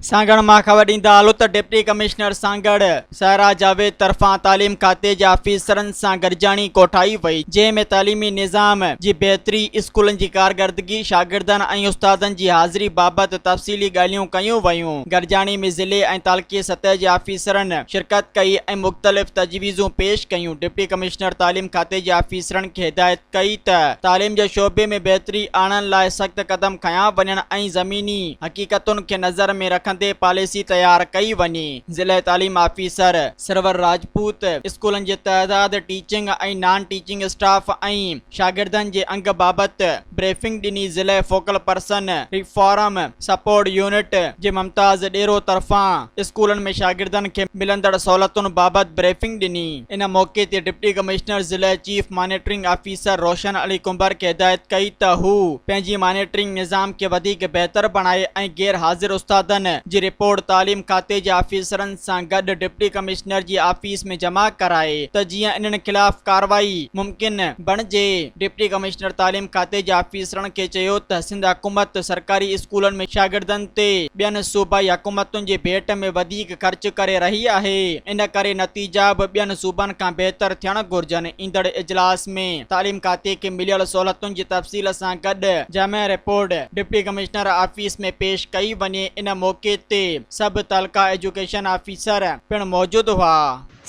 سانگهڙ مان خبر ڏيندا هلو ته ڊپٽي ڪمشنر سانگهڙ سائره جاويد طرفان تعليم کاتي جي آفيسرن سان گڏجاڻي ڪوٺائي وئي جنهن ۾ تعليمي نظام جي بهتري، اسڪولن جي ڪارڪردگي، شاگردن ۽ استادن جي حاضري بابت تفصيلي ڳالهيون ڪيون ويون. گڏجاڻي ۾ ضلعي ۽ تعلقي سطح جي آفيسرن شرڪت ڪئي ۽ مختلف تجويزون پيش ڪيون. ڊپٽي ڪمشنر تعليم کاتي جي آفيسرن کي هدايت ڪئي ته تعليم جي شعبي ۾ بهتري آڻڻ لاء سخت قدم کنيا وڃن ۽ زميني حقيقتن کي نظر ۾ رکندي پاليسي تيار ڪئي وڃي. ضلعي تعليم آفيسر سرور راجپوت اسڪولن جي تعداد، ٽيچنگ ۽ نان ٽيچنگ اسٽاف ۽ شاگردن جي انگ بابت بريفنگ ڏني. ضلعي focal person reform support unit جي ممتاز ڏيرو طرفان اسڪولن ۾ شاگردن کي ملندڙ سهولتن بابت بريفنگ ڏني. ان موقعي تي ڊپٽي ڪمشنر ضلعي chief monitoring officer Roshan Ali Kumbhar کي هدايت ڪئي ته هو پنهنجي مانيٽرنگ نظام کي وڌيڪ بهتر بڻائي ۽ غير حاضر استادن جي رپورٽ تعليم کاتي جي آفيسرن سان گڏ ڊپٽي ڪمشنر جي آفيس ۾ جمع ڪرائي ته جيئن انهن خلاف ڪارروائي ممڪن بڻجي. ڊپٽي ڪمشنر تعليم کاتي جي آفيسرن کي چيو ته سنڌ حڪومت سرڪاري اسڪولن ۾ شاگردن تي ٻين صوبائي حڪومتن جي ڀيٽ ۾ وڌيڪ خرچ ڪري رهي آهي ان ڪري نتيجا به ٻين صوبن کان بهتر ٿيڻ گهرجن ايندڙ اجلاس ۾ تعليم کاتي کي مليل سهولتن جي تفصيل سان گڏ جامع رپورٽ ڊپٽي ڪمشنر آفيس ۾ پيش ڪئي وڃي ان موقعي تي سڀ تعلقه ايجوڪيشن آفيسر پڻ موجود هئا.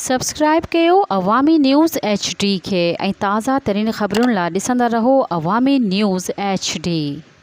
سبسڪرائيب ڪيو عوامي نيوز ايڇ ڊي کي ۽ تازه ترين خبرن لا ڏسندا رهو عوامي نيوز ايڇ ڊي.